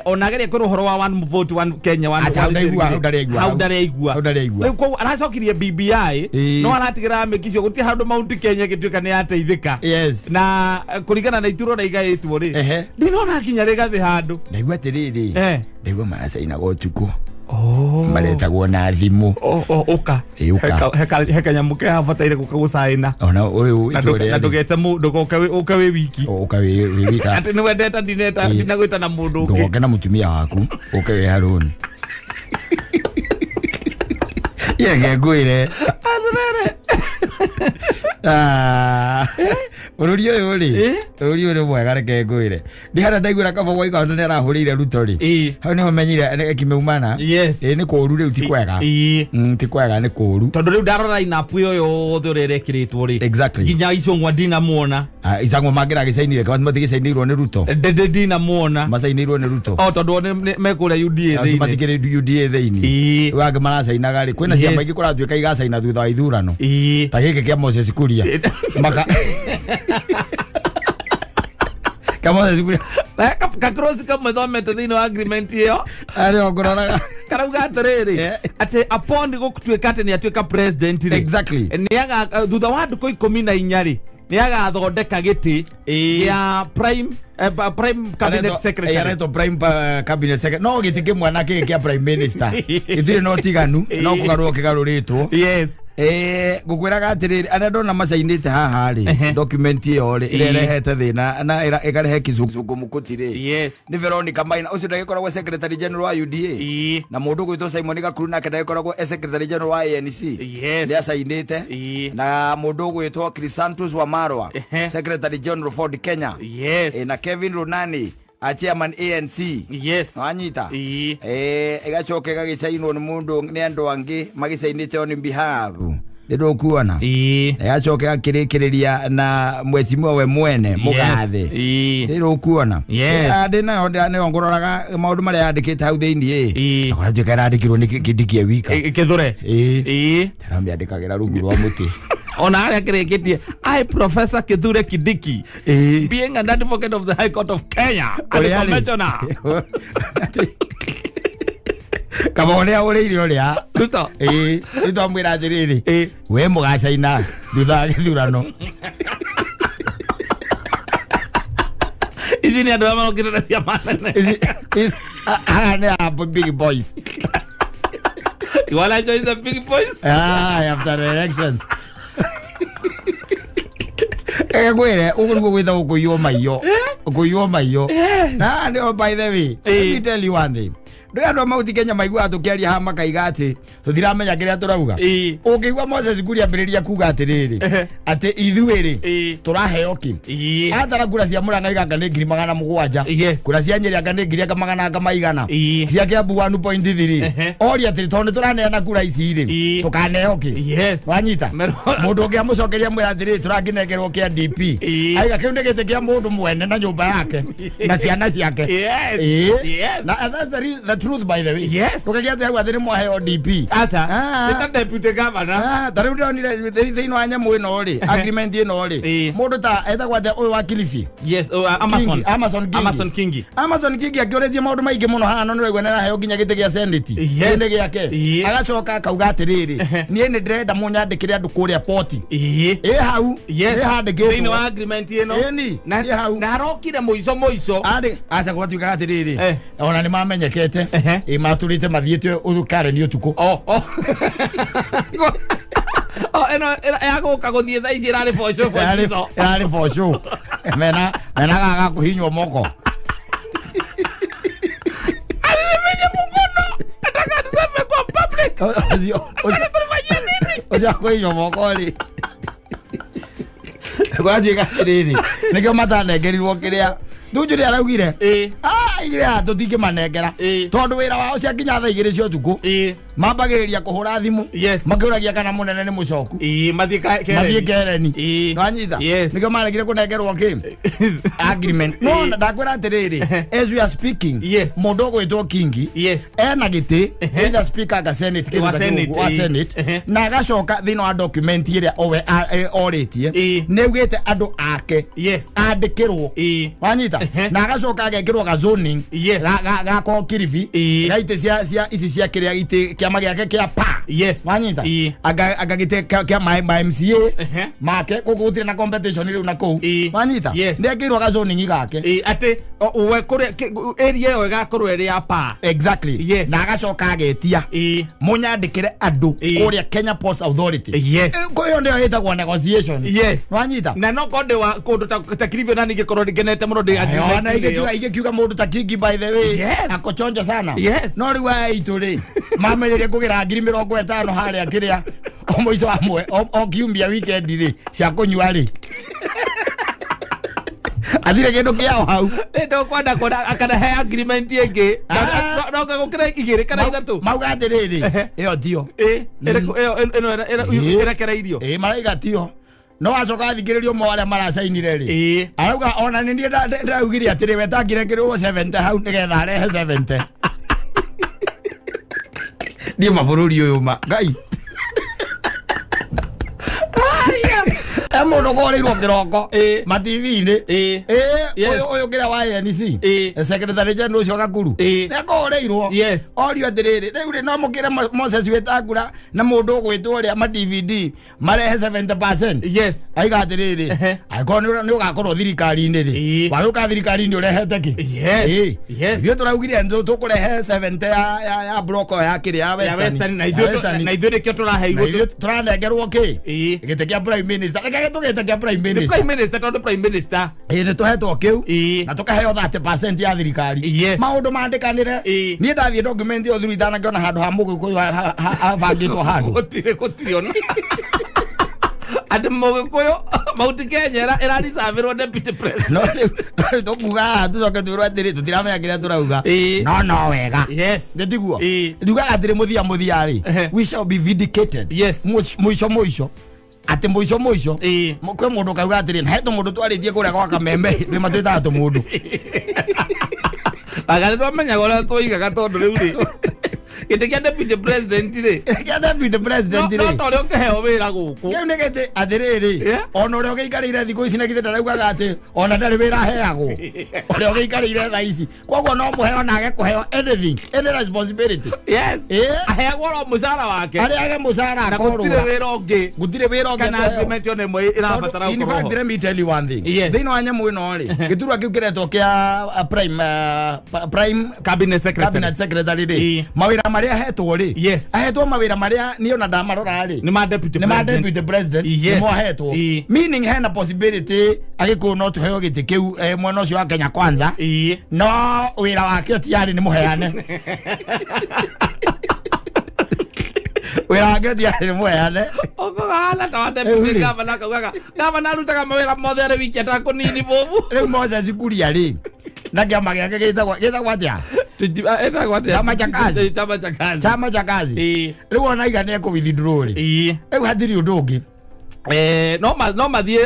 Ona geria kwĩrwo ũhoro wa one vote one Kenya one hau ndarĩ aigua. Rĩu koguo aracokirie BBI no aratigĩra mĩkicio gũtirĩ handũ Mount Kenya ĩgĩtuĩka nĩ yateithĩka. Na kũringana na iturwa ũrĩa igaĩtwo rĩ ndinona nginya rĩgathĩ handũ. Ndaigua atĩrĩrĩ ndaigua maracainagwo ũtukũ maretagwo na thimũ. Ũka he kanyamũ ke habataire gũka gũcaina ona ũyũ itũra na ndũgete ndũgoke ũke wĩ wiki. Ũka wĩ wiki atĩ nĩ wendete ndineta ndinagwĩta na mũndũ ũngĩ. Ndũgoke na mũtumia waku ũke wĩ harũni. Yenge ngwĩre atĩrĩrĩ bũrũri ũyũ rĩ bũrũri ũyũ nĩ mwega reke ngwĩre ndihana ndaiguĩra kaba gwaika nĩ arahũrĩire Ruto rĩ hau nĩho menyire ĩkimeumana. Nĩ kũũru rĩu ti kwega. Ti kwega nĩ kũũru tondũ rĩu ndarora inapu ĩyo yothe ũrĩa ĩrekĩrĩtwo rĩ nginya Icũng'wa ndinamuona. Icũng'wa mangĩragĩcainire matigĩcainĩirwo nĩ Ruto. Ndinamuona macainĩirwo nĩ Ruto tondũ me kũrĩa UDA thĩinĩ. Matikĩrĩ UDA thĩinĩ rĩu angĩ maracainaga rĩ kwĩna ciama ingĩ kũratuĩka igacaina thutha wa ithurano ta gĩkĩ kĩa Moses Kuria maka kama Moses Kuria kakrosi kamwe thomete thĩinĩ wa agreement ĩyo arĩa ngũroraga karauga atĩrĩrĩ atĩ upon gũtuĩka atĩ nĩ atuĩka president rĩ exactly nĩ thutha wa ndukũ 14 rĩ nĩ agathondeka gĩtĩ gĩa prime prime cabinet secretary. Aretwo prime cabinet secretary no gĩtĩ kĩmwe na kĩngĩ kĩa prime minister gĩtirĩ na ũtiganu no kũgarũrwo kĩgarũrĩtwo. Yes. Ngũkwĩraga atĩrĩrĩ arĩa ndona macainĩte haha rĩ document ĩyo rĩ ĩrĩa ĩrehete thĩna na ĩkarehe kĩzungumkuti rĩ nĩ Veronica Maina ũcio ndagĩkoragwo secretary general wa UDA na mũndũ ũgwĩtwo Simon Gakuru nake ndagĩkoragwo secretary general wa ANC nĩ acainĩte na mũndũ ũgwĩtwo Chrysanthus Wamarwa secretary general Ford Kenya na Kevin Runani a chairman ANC. Yes. Wanyita. Igacoka igagĩcainwo nĩ mũndũ nĩ andũ angĩ magĩcainĩte on behalf. Nĩ ndũkuona. Igacoka ĩgakĩrĩkĩrĩria na mwecimwa we mwene mũgathe. Nĩ ndũkuona. Ndĩ nayo nĩyo ngũroraga maũndũ marĩa yandĩkĩte hau thĩinĩ ĩ. Akora njuĩka ĩrandĩkirwo nĩ Kindiki e wika. Kĩthure. Taramĩandĩkagĩra rungu rwa mũtĩ. Ona arĩa kĩrĩkĩtie I Professor Kithure Kindiki being an advocate of the High Court of Kenya and a commissioner. Kaba ũrĩa ũrĩire ũrĩa Ruto. Ruto amwĩra atĩrĩrĩ we mũgacaina thutha wa gĩthurano. Ici nĩ andũ arĩa marokire na ciama nene. Haha nĩ a big boys. You wanna join the big boys? After the elections. Ngwĩre ũguo nĩguo gwĩtagwo kũiywo maiyo. Kũiywo maiyo. Na ndio, by the way, let me tell you one thing. Ndå andå a Mauti Kenya maiguaga tũkĩaria haha makaiga atĩ tũtiramenya kĩrĩa tũrauga. Ũngĩigua Moses Kuria ambĩrĩria kuga atĩrĩrĩ, atĩ ithuĩ rĩ tũraheo kĩ, atara kura cia Murang'a iganga nĩ 700,000, kura cia Nyeri anga nĩ ngiri anga magana anga maigana, cia Kiambu 1.3, oria atĩrĩ, tondũ nĩ tũraneana kura ici rĩ, tũkaneo kĩ? Wanyita mũndũ ũngĩ amũcokeria mwĩra atĩrĩrĩ, tũrangĩnengerwo kĩa DP, aiga kĩu nĩ gĩtĩ kĩa mũndũ mwene na nyũmba yake na ciana ciake. Na that's the truth, by the way. Tukagia atĩ hau atĩ nĩ mwaheo DP. Aca. Nĩ ta deputy governor. Ta rĩu ndĩronire thĩinĩ wa nyamũ ĩno rĩ, agreement ĩno rĩ, mũndũ ta etagwo atĩa ũyũ wa Kilifi? Yes, Amason. Amason Kingi. Amason Kingi. Amason Kingi akĩũrĩtie maũndũ maingĩ mũno haha, no nĩraigua nĩaraheo nginya gĩtĩ gĩa Senate. Kĩu nĩ gĩake. Agacoka akauga atĩrĩrĩ, niĩ nĩ ndĩrenda mũnyandĩkĩre andũ kũrĩa poti. Ĩ hau. Ĩ handĩkĩtwo. Thĩinĩ wa agreement ĩno. Ĩni. Ciĩ hau. Na arokire mũico mũico. Arĩ aca gwatuĩkaga atĩrĩrĩ, ona nĩ mamenyekete, ĩ matũrĩte mathiĩte Karen ũtukũ. Ĩno yagũka gũthiĩ thaa ici ĩrarĩ for show, for show. Ĩrarĩ for show. Mena gaga kũhinywo moko. Alinifinya mkono. Nataka niseme kwa public. Nataka kunifanyia nini? Ũcio kũhinywo moko rĩ. Gwatuĩka atĩrĩrĩ, nĩkĩo matanengerirwo kĩrĩa Tunju nĩ araugire igĩrĩ haha tũtingĩmanengera tondũ wĩra wao ciakinya thaa 2 cia ũtukũ mambagĩrĩria kũhũra thimũ makĩũragia kana mũnene nĩ mũcoku, mathiĩ Kereni. Nĩwanyita? Nĩkĩo maregire kũnengerwo kĩ agreement. No ndakwĩra atĩrĩrĩ, as we are speaking, mũndũ ũgwĩtwo Kingi ena gĩtĩ either speaker anga Senate, wa Senate, na agacoka thĩinĩ wa document ĩrĩa owe orĩtie nĩ augĩte andũ ake andĩkĩrwo. Wanyita? Na agacoka agekĩrwo ga zoning ga Kilifi ga itĩ cia ici cia kĩrĩa gĩtĩ kĩama gĩake kĩa pa. Wanyita? Anga gĩtĩ kĩa ma MCA make kũkũ gũtirĩ na competition rĩu na kũu. Wanyita? Nĩ ekĩirwo ga zoning gake. Atĩ we kũrĩa area ĩyo ĩgakorwo ĩrĩ ya pa. Exactly. Na agacoka agetia mũnyandĩkĩre andũ kũrĩa Kenya Ports Authority. Ĩyo nĩyo ĩtagwo negotiation. Wanyita? Na no konde wa kũndũ ta Kilifi na ningĩkorwo ngenete mũno ndĩ ona igĩkiuga mũndũ ta Kingi, by the way, akochonjo sana. No rĩu aya itũ rĩ mamenyerie kũgĩra 50,000 harĩa kĩrĩa o mũico wa mwe o kiumia weekend rĩ cia kũnyua rĩ athire kĩndũ kĩao hau. Ndokwenda kuona akanahe agreement ĩngĩ no gũkĩra 2 kana 3. Mauga atĩrĩrĩ, ĩyo tio ĩno ĩrekereirio. Maraiga tio. No acoka athikĩrĩrio ũmwe arĩa maracainire rĩ, arauga ona nĩ niĩ ndĩraugire atĩrĩ we tangĩrekerwo 70 hau nĩgetha arehe 70. Niĩ mabũrũri ũyũ ma Ngai. Mũndũ kũrĩirwo kĩroko ma TV-inĩ ũyũ kĩrĩa wa ANC secretary general ũcio Gakuru nĩ akũrĩirwo orio atĩrĩrĩ, rĩu rĩ no mũkĩre Moses Wetangula na mũndũ ũgwĩtwo ũrĩa ma DVD marehe 70%. Aiga atĩrĩrĩ, angĩkorwo nĩ ũgakorwo thirikari-inĩ rĩ, wagĩũka thirikari-inĩ ũrehete kĩ? Ithuĩ tũraugire tũkũrehe 70 ya block ya kĩrĩa ya Western, na ithuĩ nĩkĩo tũraheirwo, tũranengerwo kĩ? Gĩtĩ kĩa prime minister. Reke tũgĩte kĩa prime minister. Prime minister tondũ prime minister nĩ tũhetwo kĩu na tũkaheo 30% ya thirikari. Maũndũ mandĩkanĩre. Niĩ ndathiĩ document ĩyo thuru itanakĩona handũ ha Mũgĩkũyũ habangĩtwo handũ. Gũtirĩ ona. Atĩ Mũgĩkũyũ Mount Kenya ĩraricavirwo deputy president. No rĩu tũkuga haha tũcoke twĩrwo atĩrĩ tũtiramenya kĩrĩa tũrauga. No wega. Nĩ tiguo? Ndugaga atĩrĩ mũthia mũthia rĩ, we shall be vindicated. Mũico mũico. Atĩ mũico mũico kwĩ mũndũ kauga atĩrĩ hetũ mũndũ twarĩtie kũrĩa gwa Kameme rĩ matwĩtaga tũmũndũ. Anga nĩ twamenyaga ũrĩa twoigaga tondũ rĩu rĩ gĩtĩ kĩa deputy president rĩ, kĩa deputy president rĩ, no ta ũrĩa ũkĩheo wĩra gũkũ kĩu nĩ gĩtĩ atĩrĩrĩ, ona ũrĩa ũgĩikarĩire thikũ ici na githĩ ndaraugaga atĩ ona ndarĩ wĩra aheagwo ũrĩa ũgĩikarĩire thaa ici, koguo no mũheo nage kũheo anything, any responsibility. Aheagwo oro mũcara wake, arĩage mũcara akorwo gũtirĩ wĩra ũngĩ, gũtirĩ wĩra ũngĩ kana agreement ona ĩmwe ĩrabatara gũkorwo. In fact, let me tell you one thing. Thĩinĩ wa nyamũ ĩno rĩ, gĩturwa kĩu kĩretwo kĩa prime cabinet secretary rĩ, mawĩra marĩa ahetwo rĩ. Yes. Ahetwo mawĩra marĩa niĩ ona ndamarora rĩ. Nĩ ma deputy Nĩ ma president. deputy president. Yes. Nĩ mo ahetwo. Meaning hena possibility agĩkũyũ no tũheo gĩtĩ kĩu mwena ũcio wa Kenya Kwanza. No wĩra wake ũtiarĩ nĩ mũheane. Wĩra wake ũtiarĩ nĩ mũheane. Ũkũgana ta wa deputy governor kaugaga governor arutaga mawĩra mothe arĩ wiki atakũnini bobu. Rĩu Moses Kuria rĩ na kĩama gĩake gĩtagwo atĩa? Chama cha kazi. Chama cha kazi. Chama cha kazi. Rĩu ona iga nĩ ekũ withdraw rĩ. Rĩu hatirĩ ũndũ ũngĩ. No mathiĩ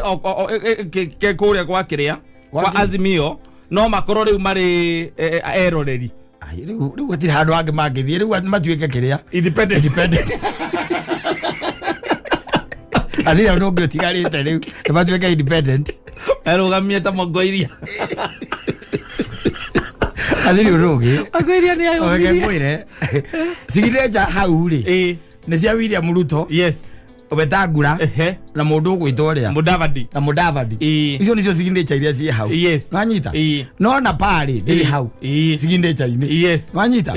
kũrĩa kwa kĩrĩa kwa Azimio no makorwo rĩu marĩ eroreri. Rĩu hatirĩ handũ hangĩ mangĩthiĩ rĩu matuĩke kĩrĩa independent. Hatirĩ ũndũ ũngĩ ũtigarĩte rĩu nĩ matuĩke independent. Erũgamie ta Mongoiria. Hatirĩ ũndũ ũngĩ. Mongoiria nĩ ayũmirie. Reke ngwĩre signature hau rĩ nĩ cia William Ruto. Yes. Wetangula na mũndũ ũgwĩtwo ũrĩa Mudavadi. Na Mudavadi. Icio nĩcio signature iria ciĩ hau. Yes. Nwanyita? No na parĩ ndĩrĩ hau signature-inĩ. Yes. Nwanyita?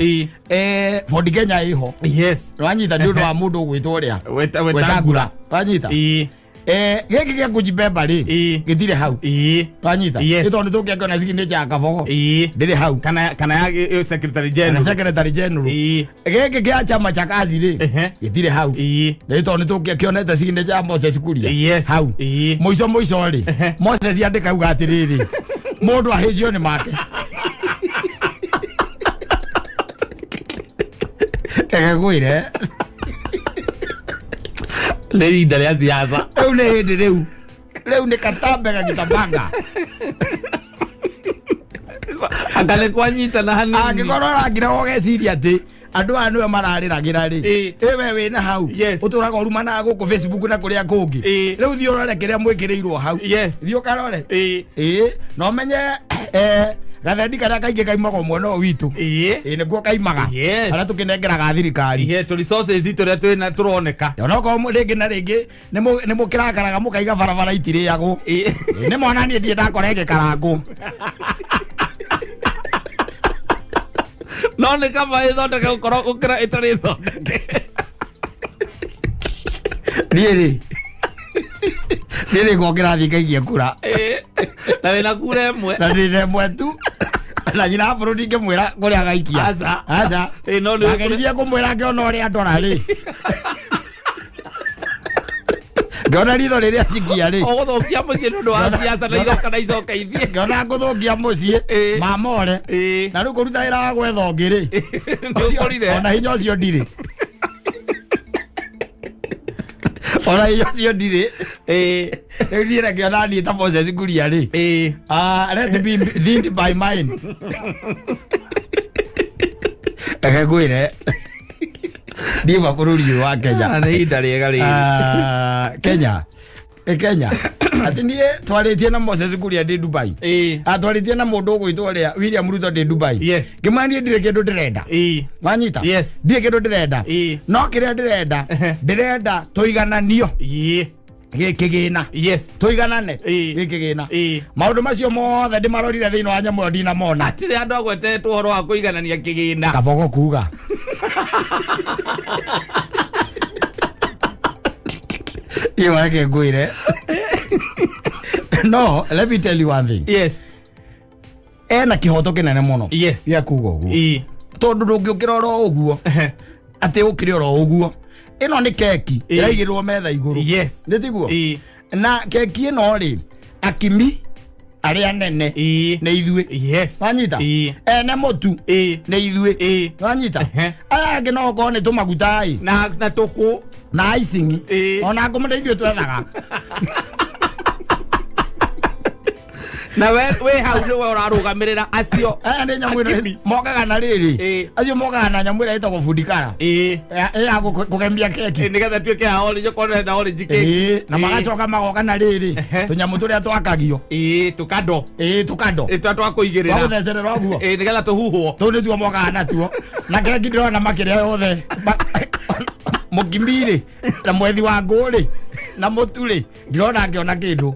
Ford Kenya ĩho. Yes. Nwanyita nĩ ũndũ wa mũndũ ũgwĩtwo ũrĩa Wetangula. Nwanyita? Gĩkĩ gĩa kũjibeba rĩ gĩtirĩ hau. Nwanyita? Yes. Nĩ tondũ tũngĩakĩona signature ya Kabogo ndĩrĩ hau. Kana ya secretary general. Kana secretary general. Gĩkĩ kĩa chama cha kazi rĩ gĩtirĩ hau. Nĩ tondũ tũngĩakĩonete signature ya Moses Kuria. Yes. Hau. Mũico mũico rĩ Moses andĩka uga atĩrĩrĩ mũndũ ahĩnjio nĩ make. Reke ngwĩre nĩ ihinda rĩa siasa. Rĩu nĩ hĩndĩ rĩu. Rĩu nĩ katambe gagĩtabanga. Anga nĩ kwanyitana hanini. Angĩkorwo ũrangira ũgeciria atĩ andũ aya nĩwe mararĩragĩra rĩ ĩ we wĩna hau ũtũraga ũrumanaga gũkũ Facebook na kũrĩa kũngĩ. Rĩu thiĩ ũrore kĩrĩa mwĩkĩrĩirwo hau. Thiĩ ũkarore. Na ũmenye gathendi karĩa kaingĩ kaimaga mwena ũyũ witũ. Nĩkuo kaimaga. Harĩa tũkĩnengeraga thirikari. Tũ resources tũrĩa twĩna tũroneka. Onokorwo rĩngĩ na rĩngĩ nĩ mũkĩrakaraga mũkaiga barabara itirĩagwo. Nĩ mwana niĩ ndirĩ ndakora ĩgĩkarangwo. No nĩ kaba ĩthondeke gũkorwo gũkĩra ĩtarĩ thondeke. Niĩ rĩ niĩ rĩ ngokĩra thiĩ ngaikie kura. Na wĩna kura ĩmwe. Na ndĩna ĩmwe tu. Na nyina wa bũrũri ngĩmwĩra kũrĩa agaikia. Aca. Aca. No nĩ Ndageririe kũmwĩra ngĩona ũrĩa ndora rĩ. Ngĩona ritho rĩrĩa njikia rĩ. Ũgũthũkia mũciĩ nĩ ũndũ wa siasa na iroka na icoka ithiĩ. Ngĩona ngũthũkia mũciĩ mamore. Na rĩu kũruta wĩra wa gwetha ũngĩ rĩ. Nĩũkorire. Ona hinya ũcio ndirĩ. Ona hinya ũcio ndirĩ. Rĩu niĩ ngĩona niĩ ta Moses Kuria rĩ. Let me think by mine. Reke ngwĩre niĩ ba bũrũri ũyũ wa Kenya. Nĩ ihinda rĩega rĩrĩ. Kenya. Kenya. Atĩ niĩ twarĩtie na Moses Kuria ndĩ Dubai. Atwarĩtie na mũndũ ũgwĩtwo ũrĩa William Ruto ndĩ Dubai. Yes. Ngĩmwĩra niĩ ndirĩ kĩndũ ndĩrenda. Wanyita? Yes. Ndirĩ kĩndũ ndĩrenda. No kĩrĩa ndĩrenda, ndĩrenda tũigananio. Gĩkĩgĩna. Yes. Tũiganane. Gĩkĩgĩna. Maũndũ macio mothe ndĩmarorire thĩinĩ wa nyamũ ĩyo ndinamona. Hatirĩ andũ agwetetwo ũhoro wa kũiganania kĩgĩna. Kabogo kuga. Niĩ reke ngwĩre. No, let me tell you one thing. Yes. Ena kĩhoto kĩnene mũno. Yes. Gĩa kuga ũguo. Tondũ ndũngĩũkĩra oro ũguo. Atĩ ũkĩre oro ũguo. Ĩno nĩ keki ĩraigĩrĩrwo metha igũrũ. Yes. Nĩ tiguo? Na keki ĩno rĩ akimi arĩa nene nĩ ithuĩ. Yes. Wanyita? Ene mũtu nĩ ithuĩ. Wanyita? Aya angĩ no okorwo nĩ tũmaguta ĩ. Na tũkũ na icing. Ona ngũmũ nĩ ithuĩ twethaga. Na we hau nĩwe ũrarũgamĩrĩra acio. Aya nĩ nyamũ ĩno mokaga na rĩrĩ. Acio mokaga na nyamũ ĩrĩa ĩtagwo fundikara. Ya kũgemia keki. Nĩgetha tuĩke ya orange okorwo nĩ orange cake. Na magacoka magoka na rĩrĩ tũnyamũ tũrĩa twakagio. Tũkando. Tũkando. Tũrĩa twa kũigĩrĩra. Twa gũthecerera ũguo. Nĩgetha tũhuhwo. Tũu nĩtuo mokaga natuo. Na keki ndĩrona makĩrĩa yothe. Mũkimi rĩ na mwethi wa ngũ rĩ na mũtu rĩ ndĩrona ngĩona kĩndũ.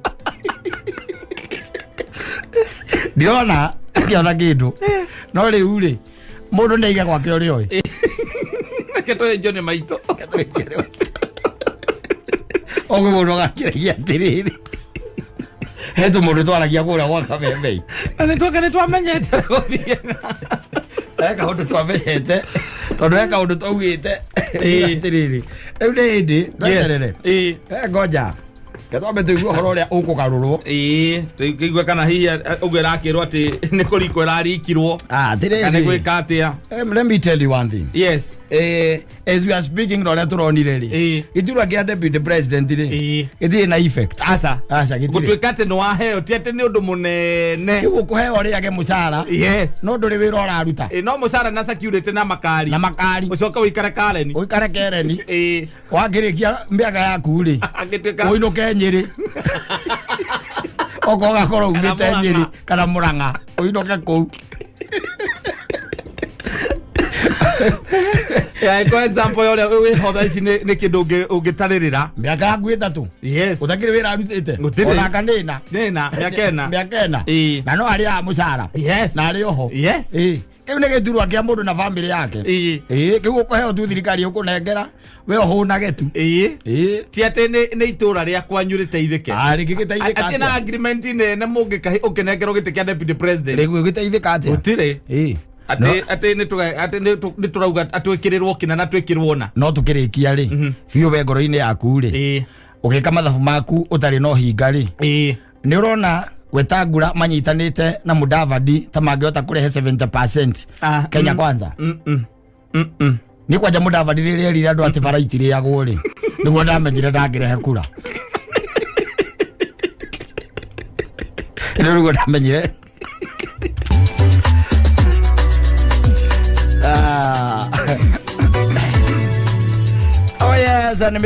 Ndĩrona ngĩona kĩndũ. No rĩu rĩ mũndũ nĩ aige gwake ũrĩa oĩ. Reke tũhĩnjio nĩ maitũ. Oguo mũndũ agakĩragia atĩrĩrĩ, he tũmũndũ twaragia kũrĩa gwa Kameme. Na nĩ twake nĩ twamenyete gũthiĩ. He kaũndũ twamenyete tondũ he kaũndũ twaugĩte atĩrĩrĩ, rĩu nĩ hĩndĩ tweterere. Ngoja twambe tũigue ũhoro ũrĩa ũkũgarũrwo. Ĩĩ, tũigue kana hihi ũguo ĩrakĩrwo atĩ nĩ kũrikwo ĩrarikirwo. Atĩrĩrĩ. Kana nĩ gwĩka atĩa. Let me tell you one thing. Yes. As we are speaking na ũrĩa tũronire rĩ, gĩturwa kĩa deputy president rĩ, gĩtirĩ na effect. Aca. Aca gĩtirĩ. Gũtuĩka atĩ nĩ waheo ti atĩ nĩ ũndũ mũnene. Kĩu ũkũheo ũrĩage mũcara. Yes. No ndũrĩ wĩra ũraruta. No mũcara na security na makari. Na makari. Ũcoke ũikare Kareni. Ũikare Kareni. Wakĩrĩkia mĩaka yaku rĩ, ũinũke Nyĩrĩ. Okorwo ũgakorwo umĩte Nyĩrĩ kana Mũrang'a, ũinũke kũu. Yeah, kwa example yore wĩho thaa ici nĩ kĩndũ ũngĩtarĩrĩra. Mĩaka yaku ĩtatũ. Yes. Ũtakĩrĩ wĩra arutĩte. Ona kanĩna. Nĩna, mĩaka ĩna. Mĩaka ĩna. Na no arĩaga mũcara. Yes. Na arĩ oho. Yes. Kĩu nĩ gĩturwa kĩa mũndũ na bamĩrĩ yake. Ĩĩ, kĩu ũkũheo tu thirikari ĩkũnengera, we ũhũnage tu. Ĩĩ. Ti atĩ nĩ itũra rĩa kwanyu rĩteithĩke. Rĩngĩgĩteithĩka atĩa? Atĩ na agreement nene mũngĩka ũkĩnengerwo gĩtĩ kĩa deputy president. Rĩgĩteithĩka atĩa? Gũtirĩ. Ĩĩ. Atĩ nĩ tũrauga atwĩkĩrĩrwo kĩna na twĩkĩrwo na. No tũkĩrĩkia rĩ, biũ we ngoro-inĩ yaku rĩ, ũgĩka mathabu maku ũtarĩ na ũhinga rĩ, nĩ ũrona Wetangula manyitanĩte na Mudavadi ta mangĩhota kũrehe 70% Kenya Kwanza. Nĩ kwanja Mudavadi rĩrĩa erire andũ atĩ bara itirĩagwo rĩ, nĩguo ndamenyire ndangĩrehe kura. Nĩguo ndamenyire. Oh yes, nĩ